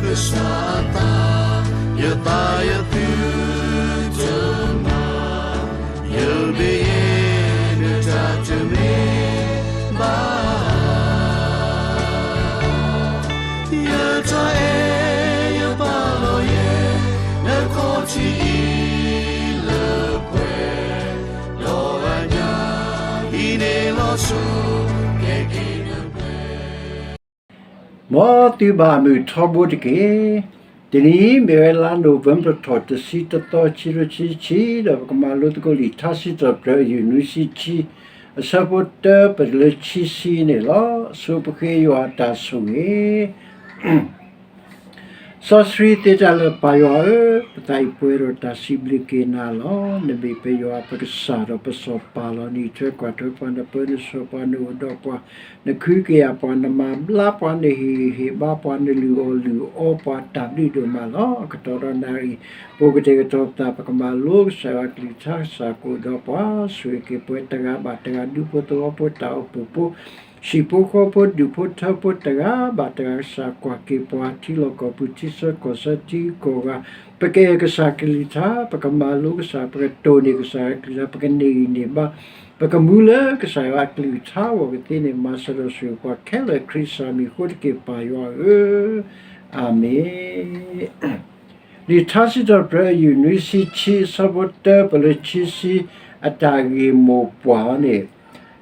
ကစၢ်အသး, ယသးယသုတမၤ, ယမ့ၢ်ယဲ နတၢ်တမ့ၢ်ဘၣ် ယတၢ်အဲၣ်ယပာ်လီၤယဲ နခီၣ်ထံးအံၤလၢပှဲၤ, ဒီးအညၣ်အံၤန့ၣ်လီၤဆီ ကဲက့ၤလၢပှဲၤ မ်သုဘၣ်မုာ်ထီဘိတက့ၢ်. တနံၤအံၤမ့ၢ်ဝဲလါနိၣ်ဝ့ဘၢၣ်ထီၣ်တဆံတသီ ခံကထိခံဆံခံ ဒီးပကမၤလိသကိးလံာ်ထါစံးထီၣ်ပတြၢၤ အယုၢ်နွံဆံခံ အဆၢဖိတၢပတုၤလၢခံဆံန့ၣ်လီၤ. ဆိပဃ့ယွၤအတၢ်ဆိၣ်ဂ့ၤ စီဆှံသ့တၢ်လၢပၢ်ယွၤဧၢ, ပသးအံၤပှဲၤဒီးတၢ်စံးဘျုးက့ၤနၤလီၤ. နမ့ၢ်ပယွၤပကစၢ်ဒီးပစီၤပၤလီၤ. နအံးထွဲကွၢ်ထွဲပှၤ, နပၢနဆှၢပှၤ, နအိၣ်ဒီးပှၤ, နခုကယာ်ပှၤ, နမၤဘျါပှၤ, နဟ့ၣ်ဂံၢ်ဟ့ၣ်ဘါပှၤ, နလုၢ်အီၣ်လုၢ်အီပှၤ တၢ်ဘျုးဒိၣ်မးလီၤ. အကတီၢ်ဒီးနၣ်ရံၣ် ပကတဲာ်ကတီၤပသး ပကမၤလိကစၢ်ယွၤအကလုၢ်ကထါ ကစၢ်ကအိၣ်ဒီးပှၤ, ဆိၣ်ဂ့ၤက့ၤပှၤတဂၤဘၣ်တဂၤ, ဒူဖိသဝီဖိ တၢ်အိၣ်ဖှိၣ်ဖိ ဟံၣ်ဖိဃီဖိ ဒူၣ်ဖိထၢဖိတဂၤဘၣ်တဂၤ ကစၢ်ကွၢ်က့ၤပှၤ ထံလီၢ်ကီၢ်ပူၤ ထံဆၢကီၢ်ဆၢ ထံဂုၤကီၢ်ဂၤ, ပကအဲၣ်ကစၢ်ကလုၢ်ကထါ, ပကမၤလိကစၢ်, ပကတိၢ်န့ၢ်ကစၢ်ယွၤကလုၢ်ကထါ, ပကန့ၢ်ဂံၢ်န့ၢ်ဘါ, ပကမူလၢကစၢ်ယွၤအကလုၢ်ကထါအဂီၢ်ကသ့န့ၣ် မၤစၢၤဒီးဆိၣ်ဂ့ၤပှၤခဲလၢာ် ခရံာ်ကစၢ်မံၤအဃိတက့ၢ် ပၢ်ယွၤဧၢ, အၤမ့ၣ်. လံာ်ထါစံးထီၣ်ပတြၢၤ အယုၢ်နွံဆံခံ အဆၢဖိတၢပတုၤလၢခံဆံ အတၢ်ဂ့ၢ်မိၢ်ပှၢ်အံၤန့ၣ်,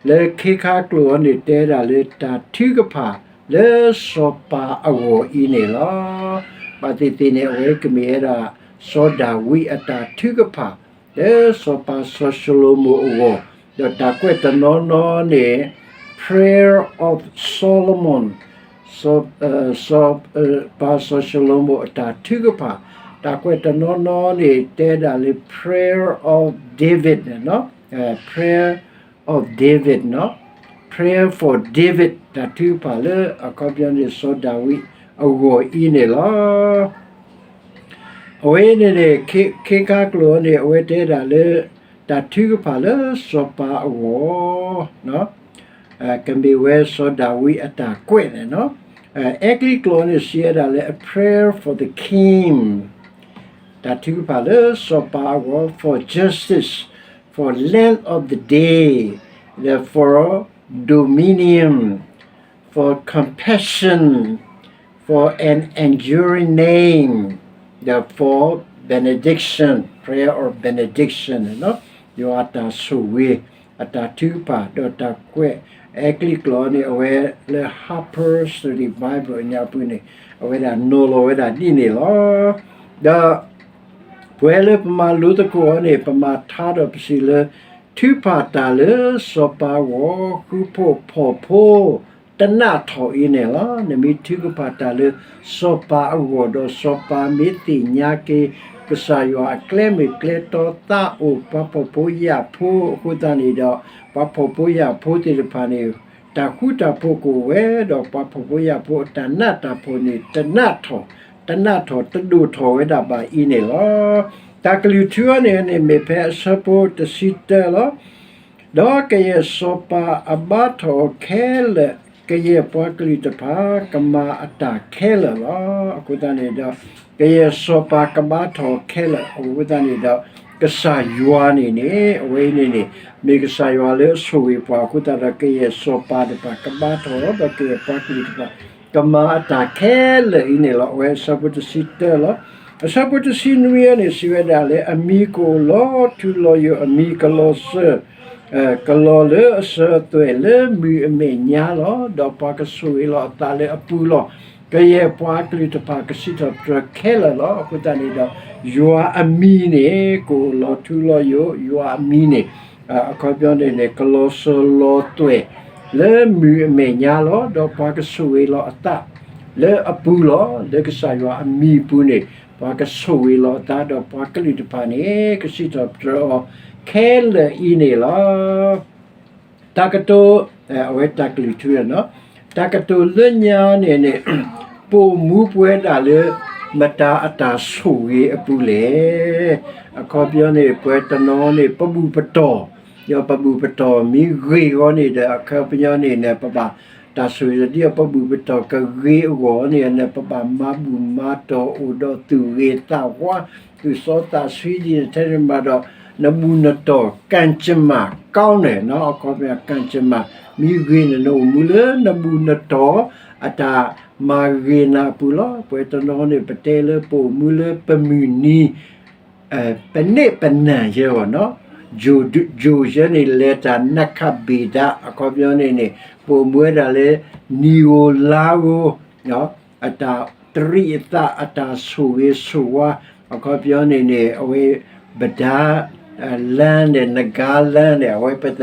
လၢခ့ခါကျိာ်အံၤန့ၣ် တဲဒၣ်လၢတၢ်ထုကဖၣ်လၢစီၤပၤအဂီၢ်အံၤန့ၣ်လီၤ. ဘၣ်သ့ၣ်သ့ၣ်န့ၣ် အဝဲကမ့ၢ်ဝဲဒၣ် စီၤဒၤဝံးအတၢ်ထုကဖၣ် လၢစီၤပၤစီၤၡလိၤမိၣ်အဂီၢ်, ဒီးတၢ်ကွဲးတနီၤနီၤန့ၣ် Prayer of Solomon, စီၤ, စီၤ, ပၤစီၤၡလိၤမိၣ်အတၢ်ထုကဖၣ်, တၢ်ကွဲးတနီၤနီၤန့ၣ် တဲဒၣ်လၢ Prayer of David, Prayer of David, Prayer for David တၢ်ထုကဖၣ်လၢအခီပညီန့ၣ် စီၤဒၤဝံးအဂီၢ်အံၤန့ၣ်လီၤ. အဝဲန့ၣ်န့ၣ် ခ့, ခ့ခါကျိာ်န့ၣ် အဝဲတဲဒၣ်လၢ တၢ်ထုကဖၣ်လၢစီၤပၤအဂီၢ်, ကမ့ၢ်ဝဲစီၤဒၤဝံးအတၢ်ကွဲးန့ၣ်လီၤ. အဲကလံးကျိာ်န့ၣ် စံးဝဲဒၣ်လၢ a prayer for the king, တၢ်ထုကဖၣ်လၢစီၤပၤအဂီၢ်, for justice, for length of the day, the for dominion, for compassion, for an enduring name, the for benediction, prayer of benediction, ယွၤအတၢ်ဆိၣ်ဂ့ၤ အတၢ်ထုကဖၣ် ဒီးတၢ်ကွဲး အဲကလံးကျိာ်န့ၣ် အဝဲလၢ Harper's Study Bible အညါပူၤန့ၣ် အဝဲဒၣ်နီၤလီၤဝဲဒၣ်ဒ်န့ၣ်လီၤ. ဒီး ပဝဲလၢပမၤလိသကိးအီၤန့ၣ် ပမၤထါဒီးပစံးလၢ ထုကဖၣ်တၢ်လၢစီၤပၤအဂီၢ်, ဃူဖိးဖိးဖိ တနးထီၣ်အံၤန့ၣ်လီၤ. နမ့ၢ်ထုကဖၣ်တၢ်လၢစီၤပၤအဂီၢ်ဒီး စီၤပၤမ့ၢ်သ့ၣ်ညါက့ၤ ကစၢ်ယွၤအကျဲမုၢ်ကျဲတီ သးအိၣ်ပှၤဖှီၣ်ဖိယာ်ဖိအဃိသတးန့ၣ်ဒီး ပှၤဖှီၣ်ဖိယာ်ဖိသ့ၣ်တဖၣ်န့ၣ် တၢ်ဃူတၢ်ဖိးကအိၣ်ဝဲဒီး ပှၤဖှီၣ်ဖိယာ်ဖိအတၢ်နးတၢ်ဖှီၣ်န့ၣ် တနးထီၣ်, တနးထီၣ်တဒိၣ်ထီၣ်ဝဲဒၣ်ဘၣ်အံၤန့ၣ်လီၤ. တၢ်ကလုၢ်ထူအံၤန့ၣ်န့ၣ် မ့ၢ်ဖဲအဆၢဖိတဆံတၢလီၤ. ဒီးကယဲၢ်စီၤပၤအဘါထီၣ်အီၤခဲလၢာ်, ကယဲၢ်ပှၤကလုာ်တဖၣ် ကမၤအတၢ်ခဲလၢာ်လီၤ. အဃိသတးန့ၣ်ဒီး ကယဲၢ်စီၤပၤကဘါထီၣ်အီၤခဲလၢာ်, အဃိသတးန့ၣ်ဒီး ကစၢ်ယွၤန့ၣ်န့ၣ် အဝဲအံၤန့ၣ်န့ၣ် မ့ၢ်ကစၢ်ယွၤလၢအဆိၣ်ဂ့ၤပှၤအဃိသတးဒီး ကယဲၢ်စီၤပၤတဖၣ်ကဘါထီၣ်အီၤ ဒီးကယဲၢ်ပှၤကလုာ်တဖၣ် ကမၤအတၢ်ခဲလၢာ်အံၤန့ၣ်လီၤ. အဝဲအဆၢဖိတဆံတၢလီၤ. အဆၢဖိတဆံနွံအံၤန့ၣ် စံးဝဲဒၣ်လၢ အမံၤကအိၣ်လီၤထူလီၤယိာ် အမံၤကလီၤစၢၤ ကလီၤလၢအစၢၤအသွဲၣ်လၢမုၢ်အမဲာ်ညါလီၤ. ဒီးပှၤကဆိၣ်ဂ့ၤလီၤအသးလၢအပူၤလီၤ. ကယဲၢ်ပှၤကလုာ်တဖၣ်ကစံးထီၣ်ပတြၢၤခဲလၢာ်လီၤ. အဃိသတးန့ၣ်ဒီး ယွၤအမံၤန့ၣ် ကအိၣ်လီၤထူလီၤယိာ်, ယွၤအမံၤန့ၣ် အခီပညီန့ၣ်န့ၣ် ကလီၤစၢၤလီၤသွဲၣ်လၢမုၢ်အမဲာ်ညါလီၤ. ဒီးပှၤကဆိၣ်ဂ့ၤလီၤအသးလၢအပူၤလီၤ. လၢကစၢ်ယွၤအမံၤအပူၤန့ၣ် ပှၤကဆိၣ်ဂ့ၤလီၤအသး ဒီးပှၤကလုာ်တဖၣ်န့ၣ် ကစံးထီၣ်ပတြၢၤအီၤခဲလၢာ်အံၤန့ၣ်လီၤ. တၢ်ကတိၤ, အဝဲတၢ်ကလုၢ်ထူန့ၣ်လီၤ. တၢ်ကတိၤလၢညါန့ၣ်န့ၣ် ပိာ်မူပဝဲဒၣ်လၢ မတၤအတၢ်ဆိၣ်ဂ့ၤအပူၤလဲၣ်. အခီပညီန့ၣ် ပဝဲတနီၤန့ၣ် ပဘူၣ်ပတီၢ်, ဒီးပဘူၣ်ပတီၢ်မ့ၢ်ဂ့ၤအဂီၢ်န့ၣ်ဒီး အခီပညီန့ၣ်န့ၣ် ပဘၣ် တၢ်ဆိၣ်ဂ့ၤဒ်အံၤ ပဘူၣ်ပတီၢ်ကဂ့ၤအဂီၢ်န့ၣ် ပဘၣ်မၤဘူၣ်မၤတီၢ်အိၣ်ဒီးသူၣ်ဂ့ၤသးဝါ, သူၣ်စီသးဆှံဒ်န့ၣ် ထဲန့ၣ်မးဒီး နဘူၣ်နတီၢ် ကံၢ်ကမၣ် ကောင်းတယ်, အခီပညီ ကံၢ်ကမၣ် မ့ၢ်ဂ့ၤန့ၣ် နအိၣ်မူလၢနဘူၣ်နတီၢ် အတၢ်မၤဂ့ၤနၤအပူၤလီၤ. ပဝဲတနီၤန့ၣ် ပတဲလၢပအိၣ်မူလၢပမုၢ်နံၤ ပန့ၢ်ပနၢ်ယဲအီၤနီၤ, ယိၤယဲန့ၣ် လဲၤတၢ်နၢ်ခးဘ့ၣ်ဒၣ် အခီပညီန့ၣ်န့ၣ် ပအိၣ်မူဝဲဒၣ်လၢ နံၤဧိၤလါဧိၤ အတၢ်တရံးအသး အတၢ်ဆိၣ်ဂ့ၤဆိၣ်ဝါ အခီပညီန့ၣ်န့ၣ် အဝဲ ပဒါ လါန့ၣ် နဂါလါန့ၣ် အဝဲပတ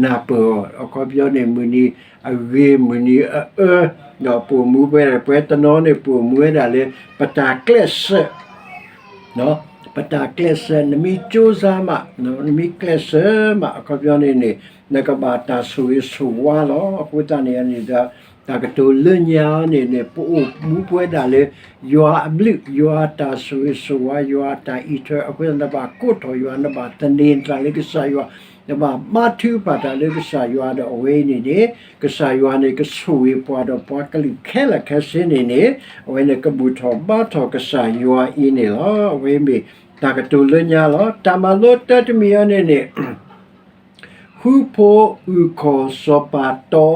နၢ်ပၢၢ်အီၤ အခီပညီန့ၣ် မုၢ်နံၤအဂ့ၤ မုၢ်နံၤအအၢ ဒီးပအိၣ်မူဝဲဒၣ် ပဝဲတနီၤန့ၣ် ပအိၣ်မူဝဲဒၣ်လၢ ပတၢ်ကျဲးစၢး ပတၢ်ကျဲးစၢး နမ့ၢ်ကၠိစါမး နမ့ၢ်ကျဲးစၢးမး အခီပညီန့ၣ်န့ၣ် နကဘၣ်တၢ်ဆိၣ်ဂ့ၤဆိၣ်ဝါလီၤ. အဃိသတးန့ၣ်န့ၣ်ဒီး တၢ်ကတိၤလၢညါန့ၣ်န့ၣ် ပအိၣ်မူပဝဲဒၣ်လၢ ယွၤအဘျုး ယွၤအတၢ်ဆိၣ်ဂ့ၤဆိၣ်ဝါ ယွၤအတၢ်အံးထွဲ အဃိသတး နဘၣ်ကိးထီၣ်ယွၤ နဘၣ်သန့ၤတၢ်လၢကစၢ်ယွၤ နဘၣ်ဘါထုကဖၣ်တၢ်လၢကစၢ်ယွၤဒီး အဝဲအံၤန့ၣ်န့ၣ် ကစၢ်ယွၤန့ၣ် ကဆိၣ်ဂ့ၤပှၤဒီးပှၤကလုာ်ခဲလၢာ်ခဲဆ့န့ၣ်န့ၣ် အဝဲန့ၣ်ကဘူၣ်ထီၣ်ဘါထီၣ်ကစၢ်ယွၤအံၤန့ၣ်လီၤ. အဝဲမ့ၢ်တၢ်ကတိၤလၢညါလီၤ. တၢ်မၤလိတၢတမံၤအံၤန့ၣ်န့ၣ် ဃုဖိအုၣ်ခီၣ်စီၤပၤတီ,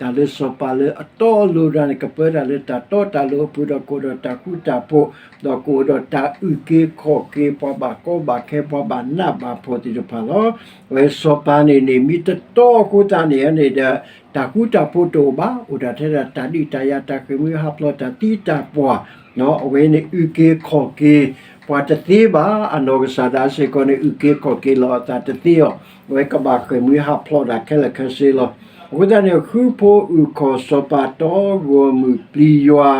တၢ်လၢစီၤပၤလၢအတီအလိၤတဂၤန့ၣ် ကပၢတၢ်လၢတၢ်တီတၢ်လိၤအပူၤဒီး ကအိၣ်ဒီးတၢ်ဃူတၢ်ဖိး ဒီးကအိၣ်ဒီးတၢ်အုၣ်က့ၤခီၣ်က့ၤ ပှၤဘၣ်ကီဘၣ်ခဲ ပှၤဘၣ်နးဘၣ်ဖှီၣ်သ့ၣ်တဖၣ်လီၤ. အဝဲစီၤပၤန့ၣ်န့ၣ် မ့ၢ်တတီအဃိသတးန့ၣ်န့ၣ်ဒီး တၢ်ဃူတၢ်ဖိးတအိၣ်ဘၣ်, အိၣ်ဒၣ်ထဲဒၣ်တၢ်ဒုးတၢ်ယၤ တၢ်ဃ့ၢ်မှံဟးဖျိး တၢ်သံတၢ်ပှၢ် အဝဲန့ၣ်အုၣ်က့ၤခီၣ်က့ၤ ပှၤတသ့ဘၣ်, အနီၢ်ကစၢ်ဒၣ်စ့ၢ်ကီးန့ၣ် အုၣ်က့ၤခီၣ်က့ၤလီၤအသးတသ့အီၤ, အဝဲကဘၣ်ဃ့ၢ်မှံဟးဖျိးတၢ်ခဲလၢာ်ခဲဆ့လီၤ. အဃိသတးန့ၣ် ဃုဖိအုၣ်ခီၣ်စီၤပၤတီ ဂီၢ်မုၢ်ပျံၤယွၤ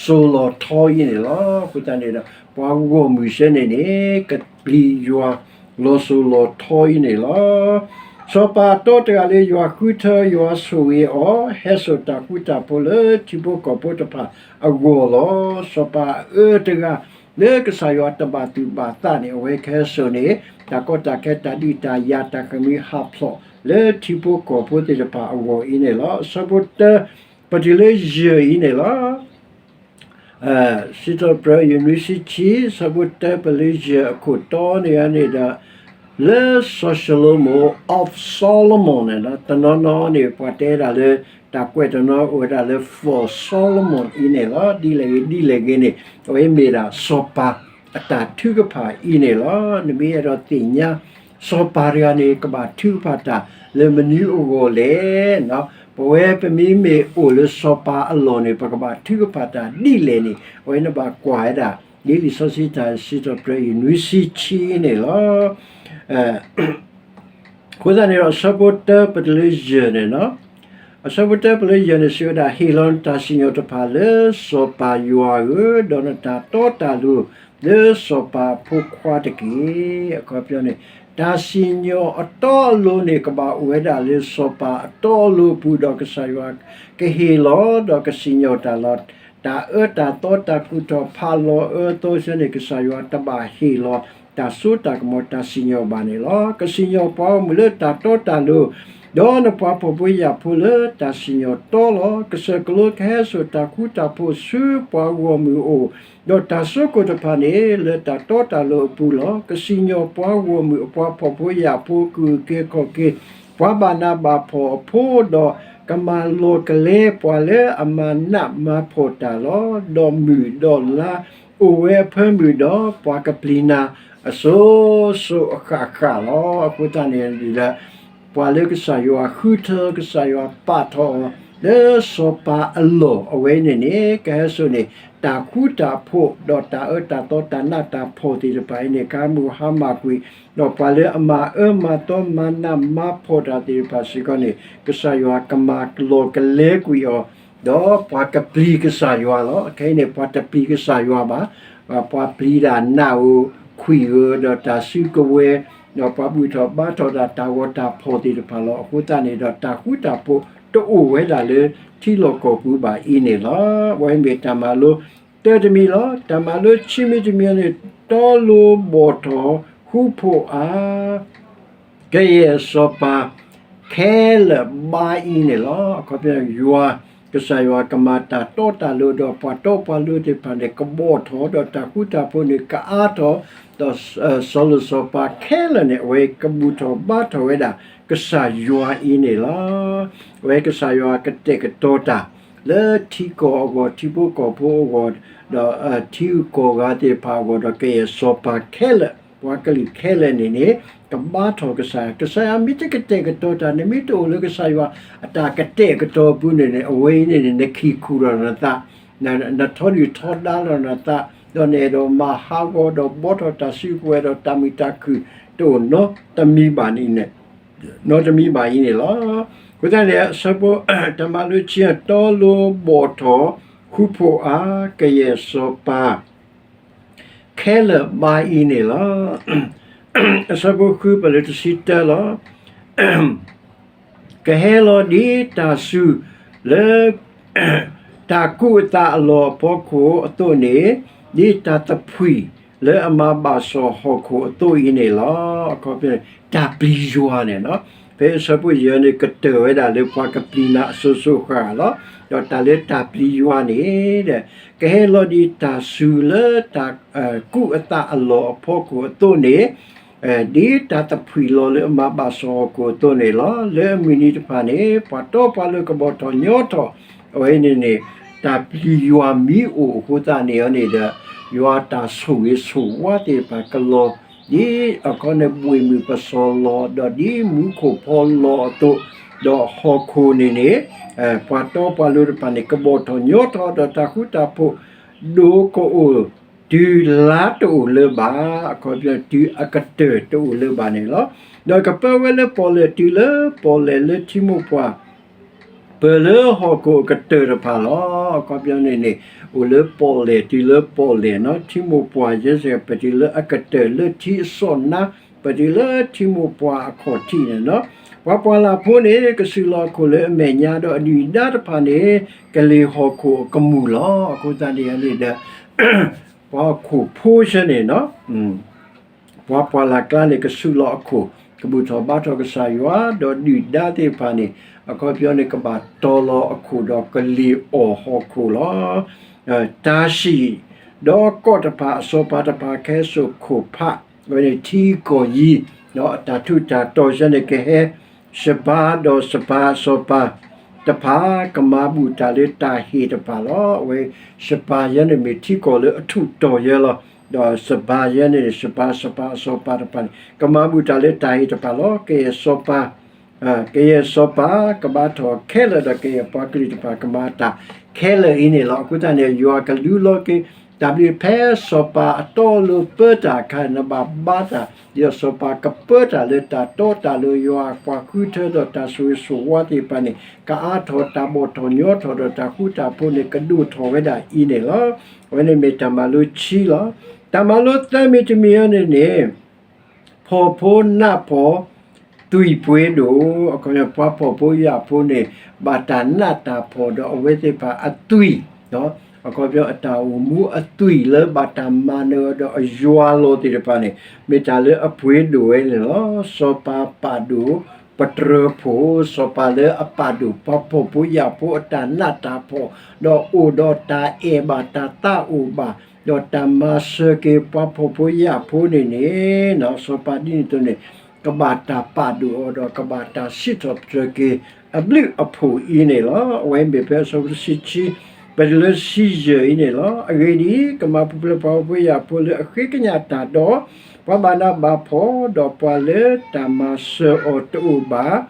စိၤလီၤထီအံၤန့ၣ်လီၤ. အဃိသတးန့ၣ်ဒီး ပှၤဂီၢ်မုၢ်စဲန့ၣ်န့ၣ် ကပျံၤယွၤ လီၤစိၤလီၤထီအံၤန့ၣ်လီၤ. စီၤပၤအတီတဂၤလၢယွၤဃုထၢ ယွၤဆိၣ်ဂ့ၤအီၤ ဟဲစိာ်တၢ်ဃူတၢ်ဖိးလၢထံဖိကီၢ်ဖိတဖၣ်အဂီၢ်လီၤ. စီၤပၤအအၢတဂၤ လၢကစၢ်ယွၤတဘၣ်သူၣ်ဘၣ်သးန့ၣ် အဝဲကဟဲစိာ်န့ၣ် တၢ်ကီတၢ်ခဲ တၢ်ဒုးတၢ်ယၤ တၢ်ဃ့ၢ်မှံဟးဖျိး လၢထံဖိကီၢ်ဖိသ့ၣ်တဖၣ်အဂီၢ်အံၤန့ၣ်လီၤ. အဆၢဖိတၢ ပတုၤလၢယဲၢ်အံၤန့ၣ်လီၤ. စံးထီၣ်ပတြၢၤ ယွၤနွံဆံခံ ဆၢဖိတၢ ပလၢယဲၢ်အခိၣ်တီန့ၣ်န့ၣ်ဒီး လၢစီၤၡလိၤမိၣ် of Solomon န့ၣ်လီၤ. တနီၤနီၤန့ၣ် ပှၤတဲဒၣ်လၢ တၢ်ကွဲးတနီၤအိၣ်ဝဲဒၣ်လၢ for Solomon အံၤန့ၣ်လီၤ. ဒ်လဲၣ်ဂ့ၤဒ်လဲၣ်ဂ့ၤန့ၣ် အဝဲမ့ၢ်ဒၣ်စီၤပၤအတၢ်ထုကဖၣ်အံၤန့ၣ်လီၤ. နမ့ၢ်အဲၣ်ဒိးသ့ၣ်ညါ စီၤပၤတဂၤန့ၣ် ကဘၣ်ထုကဖၣ်တၢ်လၢမနုၤအဂီၢ်လဲၣ် ပဝဲပမ့မ့ၢ်အိၣ်လၢစီၤပၤအလီၢ်န့ၣ် ပကဘၣ်ထုကဖၣ်တၢ်ဒ်လဲၣ်န့ၣ် အဝဲန့ၣ်ဘၣ်ကွၢ်ဝဲဒၣ် လံာ်လံာ်စီဆှံတၢ်စံးထီၣ်ပတြၢၤ ယွၤနွံဆံခံန့ၣ်လီၤ. အဃိသတးန့ၣ်ဒီး အဆၢဖိတၢ ပတုၤလၢယဲၢ်န့ၣ်လီၤ. အဆၢဖိတၢ ပတုၤလၢယဲၢ်န့ၣ် စံးဝဲဒၣ် ဟ့ၣ်လီၤနတၢ်စံၣ်ညီၣ်တဖၣ်လၢစီၤပၤယွၤဧၢ, ဒီးနတၢ်တီတၢ်လိၤလၢစီၤပၤအဖိခွါတက့ၢ်. အခီပညီန့ၣ် တၢ်စံၣ်ညီၣ်အတီအလိၤန့ၣ် ကဘၣ်အိၣ်ဝဲဒၣ်လၢစီၤပၤအတီအလိၤအပူၤ ဒီးကစၢ်ယွၤကဟ့ၣ်လီၤ ဒီးကစံၣ်ညီၣ်တၢ်လီၤ. တၢ်အၢတၢ်သီ တၢ်ကူၣ်ထီၣ်ဖးလီၤအၢသီဆၢန့ၣ် ကစၢ်ယွၤတဘၣ်ဟ့ၣ်လီၤ တၢ်စိတၢ်ကမီၤ တၢ်စံၣ်ညီၣ်ဘၣ်န့ၣ်လီၤ. ကစံၣ်ညီၣ်ပှၤဂီၢ်မုၢ်လၢတၢ်တီတၢ်လိၤ, ဒီးနပှၤဖှီၣ်ဖိယာ်ဖိလၢတၢ်စံၣ်ညီၣ်တီလီၤ. ကစၢၢ်ကလိကဟဲစိာ်တၢ်ဃူတၢ်ဖိးဆူပှၤဂီၢ်မုၢ်အအိၣ်, ဒီးတၢ်စိခိၣ်တဖၣ်န့ၣ် လၢတၢ်တီတၢ်လိၤအပူၤလီၤ. ကစံၣ်ညီၣ်ပှၤဂီၢ်မုၢ်အပှၤဖှီၣ်ဖိယာ်ဖိ ကအုၣ်က့ၤခီၣ်က့ၤ ပှၤဘၣ်နးဘၣ်ဖှီၣ်အဖိ, ဒီးကမၤလီၤကလဲပှၤလၢအမၤနးမၤဖှီၣ်တၢ်လီၤ. ဒီးမုၢ်ဒီးလါအိၣ်ဝဲအဖၢမုၢ်ဒီး ပှၤကပျံၤနၤအစိၤစိၤအဃၣ်ဃၣ်လီၤ. အဃိသတးန့ၣ်ဒီး ပှၤလၢကစၢ်ယွၤဃုထၢ ကစၢ်ယွၤပာ်ထီၣ်အီၤ လၢစီၤပၤအလီၢ် အဝဲန့ၣ်န့ၣ် ကဟဲစိာ်န့ၣ် တၢ်ဃူတၢ်ဖိး ဒီးတၢ်အၢတၢ်သီ တၢ်နးတၢ်ဖှီၣ်သ့ၣ်တဖၣ်အံၤန့ၣ် ကမူဟါမၢ်ကွံာ်, ဒီးပှၤလၢအမၤအၢမၤသီ မၤနးမၤဖှီၣ်တၢ်သ့ၣ်တဖၣ်စ့ၢ်ကီးန့ၣ် ကစၢ်ယွၤကမၤလီၤကလဲကွံာ်အီၤ, ဒီးပှၤကပျံၤကစၢ်ယွၤလီၤ. ခဲအံၤန့ၣ် ပှၤတပျံၤကစၢ်ယွၤဘၣ်. ပှၤပျံၤဒၣ်နးဧိၤခွံၣ်ဧိၤ ဒီးတၢ်စုကဝဲၤ, ဒီးပှၤဘူၣ်ထီၣ်ဘါထီၣ်ဒၣ်တၢ်ဂီၤတၢ်ဖှီၣ်သ့ၣ်တဖၣ်လီၤ. အဃိသတးန့ၣ်ဒီး တၢ်ဃူတၢ်ဖိးတအိၣ်ဝဲဒၣ်လၢထံလီၢ်ကီၢ်ပူၤဘၣ်အံၤန့ၣ်လီၤ. အဝဲမ့ၢ်တၢ်မၤလိတၢတမံၤလီၤ. တၢ်မၤလိခံမံၤတမံၤန့ၣ် တီလိၤဘီၣ်ထီၣ်ဃူဖိးအါ ကယဲၢ်စီၤပၤ King ခဲလၢာ်ဘါအံၤန့ၣ်လီၤ. အခီပညီ ယွၤ, ကစၢ်ယွၤကမၤတၢ်တီတၢ်လိၤဒီးပှၤတီပှၤလိၤသ့ၣ်တဖၣ်န့ၣ် ကဘီၣ်ထီၣ်ဒီးတၢ်ဃူတၢ်ဖိးန့ၣ် ကအါထီၣ်, ဒီးစီၤလိၣ်စီၤပၤခဲလၢာ်န့ၣ် အဝဲကဘူၣ်ထီၣ်ဘါထီၣ်ဝဲဒၣ် ကစၢ်ယွၤအံၤန့ၣ်လီၤ. အဝဲကစၢ်ယွၤကတဲာ်ကတီၤတၢ် လၢထံကီၢ်အဂီၢ် ထံဖိကီၢ်ဖိအဂီၢ် ဒီးထံဂုၤကီၢ်ဂၤသ့ၣ်တဖၣ်အဂီၢ်ဒီး ကယဲၢ်စီၤပၤခဲလၢာ် ပှၤကလုာ်ခဲလၢာ်န့ၣ်န့ၣ် ကဘါထီၣ်ကစၢ်ယွၤ, ကစၢ်ယွၤမ့ၢ်တကတဲာ်ကတီၤတၢ် နမ့ၢ်တအိၣ်လၢကစၢ်ယွၤအတၢ်ကတဲာ်ကတီၤအပူၤန့ၣ်န့ၣ် အဝဲအံၤန့ၣ်န့ၣ် နခံခူၣ်ဒီးနသး, နထီဒုၣ်ထီဒါလီၤနသး, ဒီးနအဲၣ်ဒိးမၤဟးဂီၤဒီးဘီထီၣ်တၢ်စုကဝဲၤဒီးတၢ်မုာ်တၢ်ခုၣ်တအိၣ်နီတမံၤဘၣ်န့ၣ် နီတမံၤဘၣ်အံၤန့ၣ်လီၤ. အဃိသတးန့ၣ် အဆၢဖိ တၢ်မၤလိဆံ တီလိၤဘီၣ်ထီၣ် ဃူဖိးအါ ကယဲၢ်စီၤပၤ ခဲလၢာ်ဘါအံၤန့ၣ်လီၤ. အဆၢဖိဃု ပလၢတဆံတၢလီၤ. ကဟဲလီၤဒ်တၢ်စူၤလၢ တၢ်ကူးအသးအလီၢ်အဖီခိၣ်အသိးန့ၣ်, ဒ်တၢ်သဖှံလၢအမၤဘၣ်စီၣ်ဟီၣ်ခိၣ်အသိးအံၤန့ၣ်လီၤ. အခီပညီ တၢ်ပျံၤယွၤန့ၣ်, ဖဲအဆၢဖိယဲၢ်န့ၣ် ကတၢၢ်ဝဲဒၣ်လၢပှၤကပျံၤနၤအစိၤစိၤဃၣ်ဃၣ်လီၤ. ဒီးတၢ်လၢတၢ်ပျံၤယွၤန့ၣ် ကဟဲလီၤဒ်တၢ်စူၤလၢတၢ်ကူးအသးအလီၢ်အဖီခိၣ်အသိးန့ၣ်, ဒ်တၢ်သဖှံလီၤလၢအမၤဘၣ်စီၣ်ဟီၣ်ခိၣ်အသိးန့ၣ်လီၤ. လၢအမုၢ်နံၤတဖၣ်န့ၣ် ပှၤတီပှၤလိၤကဘီၣ်ထီၣ်ညီထီၣ်, အဝဲန့ၣ်န့ၣ် တၢ်ပျံၤယွၤမ့ၢ်အိၣ်အဃိသတးန့ၣ်န့ၣ်ဒီး ယွၤတၢ်ဆိၣ်ဂ့ၤဆိၣ်ဝါသ့ၣ်တဖၣ်ကလီၤ, ဒ်အခီန့ၣ်ဘှ့ၣ်မုၢ်ပစီၤလီၤ ဒီးဒ်မူခိၣ်ဖီလီၤအသိး, ဒီးဟီၣ်ခိၣ်န့ၣ်န့ၣ် ပှၤတီပှၤလိၤတဖၣ်န့ၣ် ကဘီၣ်ထီၣ်ညီထီၣ်ဒီးတၢ်ဃူတၢ်ဖိး ဒိကအိၣ်တုၤလါတအိၣ်လၢၤဘၣ်, အခီပညီ တုၤအကတၢၢ်တအိၣ်လၢၤဘၣ်န့ၣ်လီၤ. ဒီးကပၢဝဲလၢပီၣ်လဲၣ် တုၤလၢပီၣ်လဲၣ်လၢထံမိၢ်ပှၢ် ပၢၢ်လၢဟီၣ်ခိၣ်အကတၢၢ်တဖၣ်လီၤ. အခီပညီန့ၣ်န့ၣ် အိၣ်လၢပီၣ်လဲၣ် တုၤလၢပီၣ်လဲၣ်နီၤ, ထံမိၢ်ပှၢ်ယဲစ့ၢ် ပတုၤလၢအကတၢၢ်လၢထံအစီၣ်နါ, ပတုၤလၢထံမိၢ်ပှၢ်အခီၣ်ထံးန့ၣ်လီၤ. ပှၤပှၢ်လၢ်ဖိန့ၣ် ကဆူးလီၤအခိၣ်လၢအမဲာ်ညါ ဒီးအဒုၣ်အဒါတဖၣ်န့ၣ် ကလ့ၢ်ဟီၣ်ခိၣ်အကမူၣ်လီၤ. အဃိသတးန့ၣ်န့ၣ်ဒီး ပှၤဟီၣ်ခိၣ်ဖိဆၢန့ၣ် ပှၤပှၢ်လၢ်ကျါန့ၣ် ကဆူးလီၤအခိၣ် ကဘူၣ်ထီၣ်ဘါထီၣ်ကစၢ်ယွၤ ဒီးဒုၣ်ဒါသ့ၣ်တဖၣ်န့ၣ် အခီပညီန့ၣ် ကဘၣ်တီလီၤအခိၣ်ဒီးကလ့ၢ်အီၣ်ဟီၣ်ခိၣ်လီၤ. တၢ်စံၣ်ဒီးကီၢ်တဖၣ် အစီၤပၤတဖၣ် ကဟဲစိာ်ခိၣ်ဖး အဝဲန့ၣ်ထံကီၢ်ယံၤ ဒီးအတၢ်ထူးတၢ်တီၤဆၢန့ၣ် ကဟဲ စပၤဒီးစပၤအစီၤပၤတဖၣ် ကမၤဘူၣ်တၢ်လၢတၢ်ဟ့ၣ်တဖၣ်လီၤ. အဝဲစပၤယဲန့ၣ်မ့ၢ်ထံကီၢ်လၢအထူးတီၤယဲလီၤ. ဒီးစပၤယဲန့ၣ် စပၤ စပၤအစီၤပၤတဖၣ်န့ၣ် ကမၤဘူၣ်တၢ်လၢတၢ်ဟ့ၣ်တဖၣ်လီၤ. ကယဲၢ်စီၤပၤ ကယဲၢ်စီၤပၤ ကဘါထီၣ်ခဲလၢာ်ဒီး ကယဲၢ်ပှၤကလုာ်တဖၣ် ကမၤတၢ်ခဲလၢာ်အံၤန့ၣ်လီၤ. အဃိသတးန့ၣ် ယွၤကလူလီၤက့ၤ တၢ်ဘျုးဖဲစီၤပၤအတီအလိၤပၢတၢ်အခါ နဘၣ်ဘါတၢ် ဒီးစီၤပၤကပၢတၢ်လၢတၢ်တီတၢ်လိၤ ယွၤအပှၤဃုထၢဒီးတၢ်ဆိၣ်ဂ့ၤဆိၣ်ဝါသ့ၣ်တဖၣ်န့ၣ် ကအါထီၣ်တၢ်ဘီၣ်ထီၣ်ညီထီၣ်ဒီးတၢ်ဃူတၢ်ဖိးန့ၣ် ကဒိၣ်ထီၣ်ဝဲဒၣ်အံၤန့ၣ်လီၤ. အဝဲန့ၣ်မ့ၢ်တၢ်မၤလိဆံလီၤ. တၢ်မၤလိသၢမံၤတမံၤအံၤန့ၣ်န့ၣ် ဖှီၣ်ဖိနးဖှီၣ် သွံၣ်ပှ့ၤဒိၣ်, အခီပညီ ပှၤဖှီၣ်ဖိယာ်ဖိန့ၣ် ဘၣ်တၢ်နးတၢ်ဖှီၣ်ဒီးအဝဲသ့ၣ်တဖၣ်အသွံၣ်, အခီပညီ အတၢ်အိၣ်မူအသွံၣ်လၢဘၣ်တၢ်မၤနၢၤအီၤဒီးအယွၤလီၤသ့ၣ်တဖၣ်န့ၣ် မ့ၢ်တၢ်လၢအပှ့ၤဒိၣ်ဝဲန့ၣ်လီၤ. စီၤပၤပာ်ဒိၣ်ပတြၢၤဖှိၣ်, စီၤပၤလၢအပာ်ဒိၣ်ပှၤဖှီၣ်ဖိယာ်ဖိအတၢ်နးတၢ်ဖှီၣ်, ဒီးအိၣ်ဒီးတၢ်အဲၣ်ဘၣ်တၢ်သးအိၣ်ဘၣ် ဒီးတၢ်မၤစၢၤက့ၤပှၤဖှီၣ်ဖိယာ်ဖိန့ၣ်န့ၣ် စီၤပၤဒ်န့ၣ်အသိးန့ၣ် ကဘၣ်တၢ်ပာ်ဒိၣ်အီၤဒီး ကဘၣ်တၢ်စံးထီၣ်ပတြၢၤက့ၤ အဘျုးအဖှိၣ်အံၤန့ၣ်လီၤ. အဝဲမ့ၢ်ဖဲအဆၢဖိတဆံခံ ပတုၤလၢတဆံယဲၢ်အံၤန့ၣ်လီၤ. အဂ့ၢ်ဒ်အံၤ, ကမၤပူၤဖျဲးပှၤဖှီၣ်ဖိယာ်ဖိလၢအဃ့ကညးတၢ်ဒီး ပှၤဘၣ်နးဘၣ်ဖှီၣ်, ဒီးပှၤလၢတၢ်မၤစၢၤအီၤတအိၣ်ဘၣ်,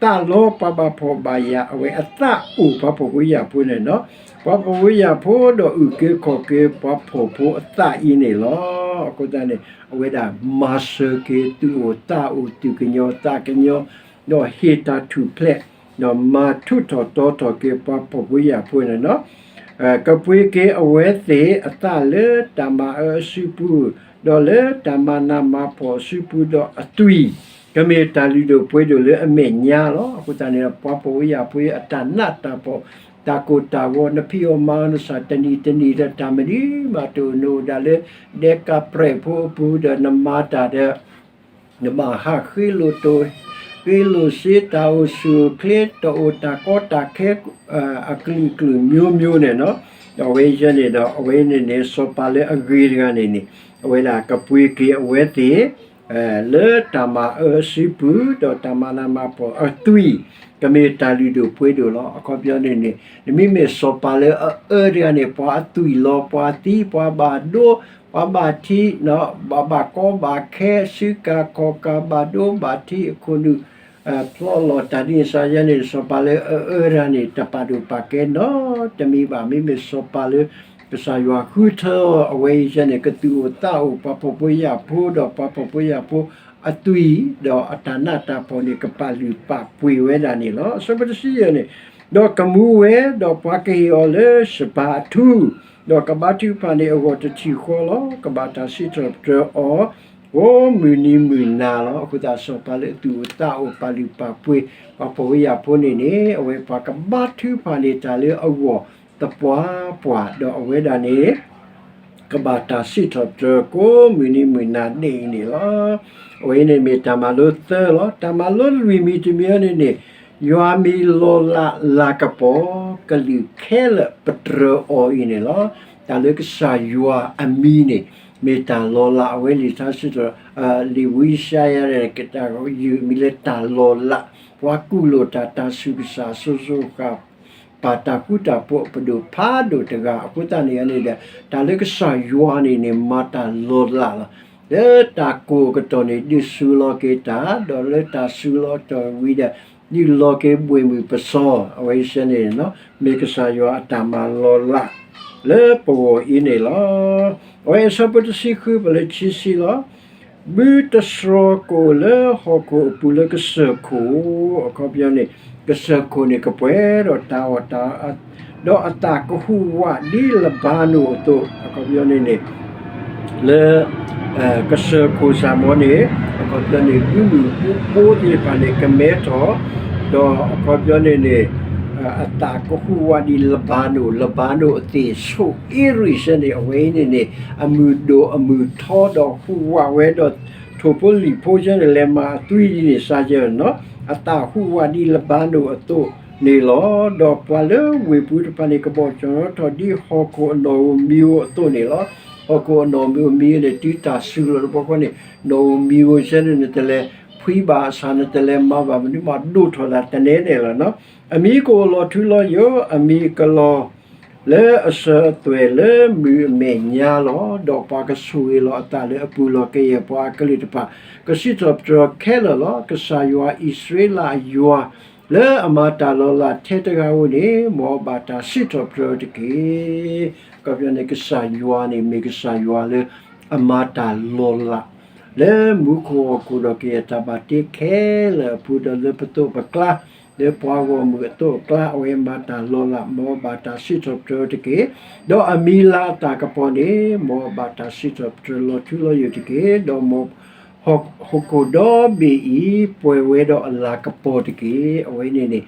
သးလီပှၤဘၣ်ဖှီၣ်ဘၣ်ယာ် အဝဲအသးအိၣ်ပှၤဖှီၣ်ဖိယာ်ဖိန့ၣ်လီၤ. ပှၤဖှီၣ်ဖိယာ်ဖိဒီးအုၣ်က့ၤခီၣ်က့ၤပှၤဖှီၣ်ဖိအသးအံၤန့ၣ်လီၤ. အဃိသတးန့ၣ် အဝဲဒၣ်မၤစၢၤက့ၤသူၣ်အိၣ်သးအိၣ် သူၣ်ကညီၤသးကညီၤ ဒီးဟ့ၣ်တၢ်ထူၣ်ဖျဲး ဒီးမၤထူးထီၣ်တီထီၣ်က့ၤပှၤဖှီၣ်ဖိယာ်ဖိန့ၣ်လီၤ. ကပှ့ၤက့ၤအဝဲသ့ၣ်အသးလၢတၢ်မၤအၢအစုပူၤ, ဒီးလၢတၢ်မၤနးမၤဖှီၣ်အစုပူၤ, ဒီးအသွံၣ် ကမ့ၢ်တၢ်လုၢ်ဒိၣ်ပှ့ၤဒိၣ်လၢအမဲာ်ညါလီၤ. အဃိသတးန့ၣ် ပှၤဖှီၣ်ဖိယာ်ဖိအတၢ်နးတၢ်ဖှီၣ်, တၢ်ကိၢ်တၢ်ဂီၤ, နဖံးအီၣ်မၤအီၣ်နစၢ်တနံၤတနံၤဒီး တၢ်မနုၤမးတအိၣ်, နအိၣ်ဒၣ်လၢဒဲကးပြဲးဖိအပူၤဒီး နမၤတၢ်ဒီး နဘၣ်ဟးဃ့လိာ်တိၢ် ဃ့လိာ်စ့တၢ်အိၣ်ဆူၣ်အိၣ်ချ့ တအိၣ်တၢ်ကီတၢ်ခဲ အကလုာ်ကလုာ်မျိုးမျိုးန့ၣ်လီၤ. ဒီးအဝဲအံၤန့ၣ်ဒီး အဝဲန့ၣ်န့ၣ် စီၤပၤလၢအဂ့ၤတဂၤန့ၣ်န့ၣ် အဝဲဒၣ်ကပှ့ၤက့ၤအဝဲသ့ၣ် လၢတၢ်မၤအၢအစုပူၤ ဒီးတၢ်မၤနးမၤဖှီၣ်အသွံၣ် ကမ့ၢ်တၢ်လုၢ်ဒိၣ်ပှ့ၤဒိၣ်လီၤ. အခီပညီန့ၣ်န့ၣ် နမ့မ့ၢ်စီၤပၤလၢအအၢတဂၤန့ၣ် ပှၤအသွံၣ်လီၤ ပှၤသံ ပှၤဘၣ်ဒိ ပှၤဘၣ်ထံး ဘၣ်ဘၣ်ကီဘၣ်ခဲ စုကၤခီၣ်ကၤ ဘၣ်ဒိဘၣ်ထံးအခိၣ်နူာ် ဖျီလီၤတၢ်ဒ်န့ၣ်စ့ၢ်ကီးန့ၣ် စီၤပၤလၢအအၢတဂၤန့ၣ် တပာ်ဒိၣ်ပာ်ကဲနီတမံၤဘၣ်. မ့မ့ၢ်စီၤပၤလၢ ကစၢ်ယွၤဃုထၢအဝဲအံၤန့ၣ် ကသူၣ်အိၣ်သးအိၣ် ပှၤဖှီၣ်ဖိယာ်ဖိ ဒီးပှၤဖှီၣ်ဖိယာ်ဖိအသွံၣ် ဒီးအတၢ်နးတၢ်ဖှီၣ်န့ၣ် ကပာ်လုၢ်ပာ်ပှ့ၤဝဲဒၣ်န့ၣ်လီၤ. အဆၢဖိတဆံယဲၢ်န့ၣ် ဒီးကမူဝဲ ဒီးပှၤကဟ့ၣ်အီၤလၢၡဘၤအထူ ဒီးကဘါထုကဖၣ်န့ၢ်အဂီၢ်တထံၣ်ဃီလီၤ. ကဘၣ်တၢ်စံးထီၣ်ပတြၢၤအီၤ ကိးမုၢ်နံၤမုၢ်နၤလီၤ. အဃိသတးစီၤပၤလၢအသူၣ်အိၣ်သးအိၣ် ပာ်လုၢ်ပာ်ပှ့ၤ ပှၤဖှီၣ်ဖိယာ်ဖိန့ၣ်န့ၣ် အဝဲပှၤကဘါထုကဖၣ်န့ၢ်တၢ်လၢအဂီၢ်သပှၢ်ပှၢ် ဒီးအဝဲဒၣ်န့ၣ် ကဘၣ်တၢ်စံးထီၣ်ပတြၢၤကိးမုၢ်နံၤမုၢ်နၤဒဲးအံၤန့ၣ်လီၤ. အဝဲအံၤန့ၣ်မ့ၢ်တၢ်မၤလိသၢလီၤ. တၢ်မၤလိလွံၢ်မံၤတမံၤအံၤန့ၣ်န့ၣ် ယွၤမံၤလီၤလးလၤကပီၤ ကလုာ်ခဲလၢာ်ပတြၢၤအီၤအံၤန့ၣ်လီၤ. တၢ်လၢကစၢ်ယွၤအမံၤန့ၣ် မ့ၢ်တၢ်လီၤလး အဝဲလံာ်ထါစံးထီၣ် လံာ်ဝံယၡါယၤ တၢ်ဂ့ၢ်မံၤလၢတၢ်လီၤလး ပှၤကူၣ်လိာ်တၢ် တၢ်ဆူးကစၢ် စိၤစိၤဃၣ် ပာ်တၢ်ဃူတၢ်ဖိးအပဒိၣ်ဖးဒိၣ်တဂၤ အဃိသတးန့ၣ်န့ၣ်ဒီး တၢ်လၢကစၢ်ယွၤန့ၣ်န့ၣ် မၤတၢ်လီၤလးလီၤ. လၢတၢ်ကိၢ်အကတီၢ်န့ၣ် ဒုးစူၤလီၤက့ၤတၢ်, ဒီးလၢတၢ်စူၤလီၤကတီၢ်ဝံၤဒီး ဒုးလီၤက့ၤဘှ့ၣ်မုၢ်ပစီၤ, အဝဲစ့ၢ်န့ၣ် မ့ၢ်ကစၢ်ယွၤအတၢ်မၤလီၤလး လၢပဂီၢ်အံၤန့ၣ်လီၤ. အဝဲအဆၢဖိတဆံဃု ပလၢခံဆံလီၤ. ဘုတစှီၤကအိၣ်လၢဟီၣ်ခိၣ်အပူၤလၢကစၢၢ်ခိၣ်, အခီပညီန့ၣ် ကစၢၢ်ခိၣ်န့ၣ် ကပှဲၤဒီးတၢ်အီၣ်တၢ်အီ ဒီးအသးကဟူးဝးဒ်လဘၤနိၣ်အသိး, အခီပညီန့ၣ်န့ၣ် လၢ ကစၢၢ်ခိၣ်စ့ၢ်မ့ၢ်န့ၣ် အခီပညီန့ၣ် ဘုမုၢ်ဘိသ့ၣ်တဖၣ်န့ၣ် ကမဲထီၣ်, ဒီးအခီပညီန့ၣ်န့ၣ် အသးကဟူးဝးဒ်လဘၤနိၣ်, လဘၤနိၣ်အသ့ၣ်ဆိၣ်အ့ရံၣ်စ့ၢ်န့ၣ် အဝဲအံၤန့ၣ်န့ၣ် အမုၢ်ဒိၣ်အမုၢ်ထီဒီးဟူးဝးဝဲဒီး ထိၣ်ဖိလံၣ်ဖိစ့ၢ်န့ၣ် လဲၤမၤအသွံၣ်ဒ်န့ၣ်စ့ၢ်ကီးန့ၣ်လီၤ. အသးဟူးဝးဒ်လဘၤနိၣ်အသိးန့ၣ်လီၤ. ဒီးပှၤလၢဝ့ၢ်ပူၤတဖၣ်န့ၣ် ကဘီၣ်ကၠီၣ်ထီၣ်ဒ်ဟီၣ်ခိၣ်အနီၣ်ဧိၤမံၤဧိၤအသိးန့ၣ်လီၤ. ဟီၣ်ခိၣ်အနီၣ်ဧိၤမံၤန့ၣ် တုၤတၢ်စူၤလီၤတဘျီဃီန့ၣ် နီၣ်ဧိၤမံၤဧိၤစ့ၢ်န့ၣ် နတလဲၤဖှံဘၣ်အဆၣ် နတလဲၤမၤဘၣ်မနုၤမး ဒိၣ်ထီၣ်ဒၣ်တနဲၤနဲၤလီၤ. အမံၤကအိၣ်လီၤထူလီၤယိာ်, အမံၤကလီၤ လၢအစၢၤအသွဲၣ်လၢမုၢ်အမဲာ်ညါလီၤ. ဒီးပှၤကဆိၣ်ဂ့ၤလီၤအသးလၢအပူၤလီၤ. ကယဲၢ်ပှၤအကလုာ်တဖၣ် ကစံးထီၣ်ပတြၢၤခဲလၢာ်လီၤ. ကစၢ်ယွၤအံၣ်စရ့လးအယွၤ လၢအမၤတၢ်လီၤလးထဲတဂၤဧိၤန့ၣ် မ်အဘၣ်တၢ်စံးထီၣ်ပတြၢၤတက့ၢ်. အခီပညီန့ၣ် ကစၢ်ယွၤန့ၣ် မ့ၢ်ကစၢ်ယွၤလၢအမၤတၢ်လီၤလး လၢမူခိၣ်ဟီၣ်ခိၣ်ဒီးကယဲၢ်တၢ်ဘၣ်တ့ခဲလၢာ်အပူၤ ဒီးလၢပသိးပကျါ လၢပှၤဂီၢ်မုၢ်အသိးအကျါ အဝဲမၤတၢ်လီၤလး မ်အဘၣ်တၢ်စံးထီၣ်ပတြၢၤတက့ၢ်. ဒီးအမံၤလၤအတၢ်ကပီၤန့ၣ် မ်အဘၣ်တၢ်စံးထီၣ်ပတြၢၤလီၤထူလီၤယိာ်တက့ၢ်. ဒီးမ်ဟီၣ်ခိၣ်ဒီဘ့ၣ်အံၤ ပှဲၤဝဲဒီးအလၤကပီၤတက့ၢ်. အဝဲန့ၣ်န့ၣ်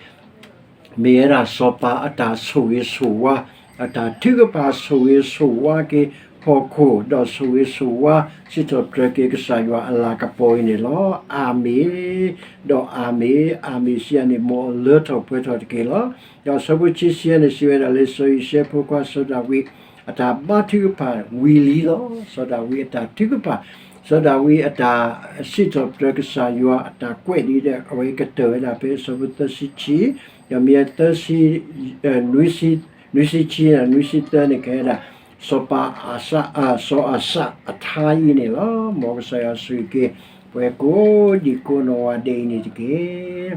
မ့ၢ်ဝဲဒၣ်စီၤပၤအတၢ်ဆိၣ်ဂ့ၤဆိၣ်ဝါ, အတၢ်ထုကဖၣ်ဆိၣ်ဂ့ၤဆိၣ်ဝါက့ၤဟီၣ်ခိၣ် ဒီးဆိၣ်ဂ့ၤဆိၣ်ဝါ စံးထီၣ်ပတြၢၤက့ၤကစၢ်ယွၤအလၤကပီၤအံၤန့ၣ်လီၤ. အၤမ့ၣ်, ဒီးအၤမ့ၣ်, အၤမ့ၣ်စံးယၤန့ၣ် မ်အလၢထီၣ်ပှဲၤထီၣ်တက့ၢ်လီၤ. ဒီးအဆၢဖိခံဆံယဲၢ်န့ၣ် စံးဝဲဒၣ်လၢ စီၤအံၤၡဲးဖိခွါစီၤဒၤဝံး အတၢ်ဘါထုကဖၣ်ဝံၤလံလီၤ. စီၤဒၤဝံးအတၢ်ထုကဖၣ်, စီၤဒၤဝံးအတၢ်စံးထီၣ်ပတြၢၤကစၢ်ယွၤ အတၢ်ကွဲးဒ်ဒီး အဝဲကတၢၢ်ဝဲဒၣ်ဖဲအဆၢဖိသၢဆံခံ, ဒီးမ့ၢ်သၢဆံ နွံဆံ, နွံဆံခံ, နွံဆံသၢန့ၣ် ကဟဲဒၣ် စီၤပၤအၤစၢ်, စီၤအၤစၢ်အထါအံၤန့ၣ်လီၤ. မ်ကစၢ်ယွၤဆိၣ်ဂ့ၤက့ၤ ပှၤကိးဒံကိးနီၢ်ဂၤဒဲးအံၤန့ၣ်တက့ၢ်.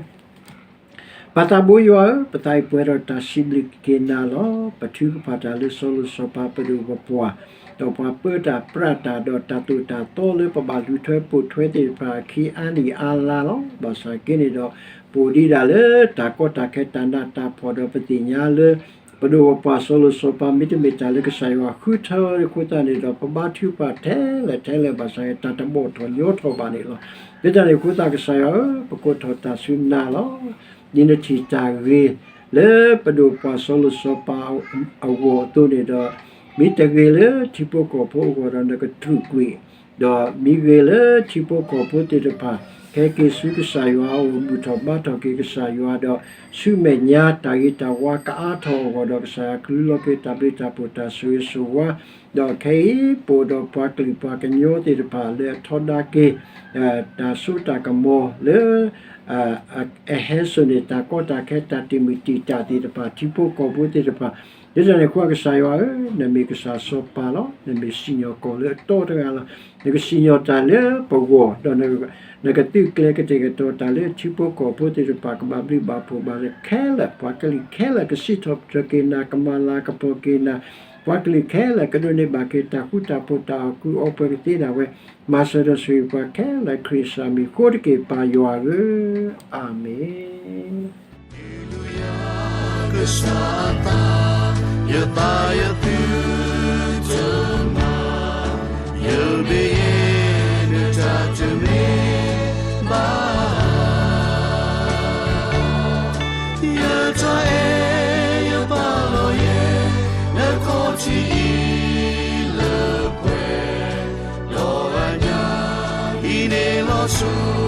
ပၢ်သးဘိယွၤဧၢ, ပသးအံၤပှဲၤဒီးတၢ်စံးဘျုးက့ၤနၤလီၤ. ပထုကဖၣ်တၢ်လၢစီၤလိၤစီၤပၤပဒိၣ်ပပှၢ်, ဒီးပှၤပၢတၢ်ပြးတၢ် ဒီးတၢ်သိၣ်တၢ်သီလၢပဘၣ်လူၤထွဲပိာ်ထွဲသ့ၣ်တဖၣ်အခံအါနံၣ်အါလါလီၤ. ဘၣ်ဆၣ်က့န့ၣ်ဒီး ပအိၣ်ဒံးဒၣ်လၢတၢ်ကီတၢ်ခဲတၢ်နးတၢ်ဖှီၣ်ဒီးပသ့ၣ်ညါလၢ ပဒိၣ်ပပှၢ်စီၤလိၤစီၤပၤ မ့တမ့ၢ်တၢ်လၢကစၢ်ယွၤဃုထၢအဃိသတးန့ၣ်ဒီး ပဘါထုကဖၣ်ထဲလဲၣ်ထဲလဲၣ်ဘၣ်ဆၣ် တၢ်တဘီၣ်ထီၣ်ညီထီၣ်ဘၣ်န့ၣ်လီၤ. ဒ်န့ၣ်အဃိသတးကစၢ်ယွၤဧၢ, ပကိးထီၣ်တၢ်ဆူနၤလီၤ. ဒ်နထံၣ်တၢ်ဂ့ၤလၢပဒိၣ်ပပှၢ်စီၤလိၤစီၤပၤအဂီၢ်အသိးန့ၣ်ဒီး မ့ၢ်တဂ့ၤလၢထံဖိကီၢ်ဖိအဂီၢ်ဒီး နကထုးကွံာ် ဒီးမ့ၢ်ဂ့ၤလၢထံဖိကီၢ်ဖိသ့ၣ်တဖၣ် ဟဲက့ၤဆူကစၢ်ယွၤအအိၣ် ဘူၣ်ထီၣ်ဘါထီၣ်က့ၤကစၢ်ယွၤ ဒီးဆူမဲာ်ညါတၢ်ဂ့ၤတၢ်ဝါကအါထီၣ်အဂီၢ်ဒီး ကစၢ်ယွၤကလူလီၤက့ၤတၢ်ဘျုးတၢ်ဖှိၣ်တၢ်ဆိၣ်ဂ့ၤဆိၣ်ဝါ ဒီးခဲအံၤပအိၣ်ဒီးပှၤကလုာ်ပှၤကညီသ့ၣ်တဖၣ်လၢအထီဒါက့ၤ တၢ်စိတၢ်ကမီၤလၢ အဟဲစိာ်န့ၢ်တၢ်ကီတၢ်ခဲတၢ်တ့ၢ်မုၢ်တ့ၢ်တၢ်သ့ၣ်တဖၣ် ထံဖိကီၢ်ဖိသ့ၣ်တဖၣ် ဒ်န့ၣ်အဃိ ကစၢ်ယွၤဧၢ, နမ့ၢ်ကစၢ်စီၤပၤလီၤ. နမ့ၢ်စံၣ်ညီၣ်ကွီၢ်လၢအတီတဂၤလီၤ. နကစံၣ်ညီၣ်တၢ်လၢပဂီၢ် ဒီးနကသုးကျဲၤကတဲာ်ကတီၤတၢ်လၢထံဖိကီၢ်ဖိသ့ၣ်တဖၣ် ကဘၣ်ဘျုးဘၣ်ဖှိၣ်ဘၣ်လၢခဲလၢာ် ပှၤကလုာ်ခဲလၢာ် ကစံးထီၣ်ပတြၢၤက့ၤနၤ ကမၤလၤကပီၤက့ၤနၤ ပှၤကလုာ်ခဲလၢာ် ကဒိးန့ၢ်ဘၣ်က့ၤတၢ်ဃူတၢ်ဖိး တၢ်အီၣ်ကူအီပှဲၤကသ့ဒၣ်ဝဲ မၤစၢၤဒီးဆိၣ်ဂ့ၤပှၤခဲလၢာ် ခရံာ်အမံၤအဃိတက့ၢ် ပၢ်ယွၤဧၢ, အၤမ့ၣ်. ကစၢ်အသး ယသးယသုတမၤ ယမ့ၢ်ယဲ နတၢ်တမ့ၢ်ဘၣ် ယတၢ်အဲၣ်ယပာ်လီၤယဲ နခီၣ်ထံးအံၤလၢပှဲၤ ဒီးအညၣ်အံၤန့ၣ်လီၤဆူ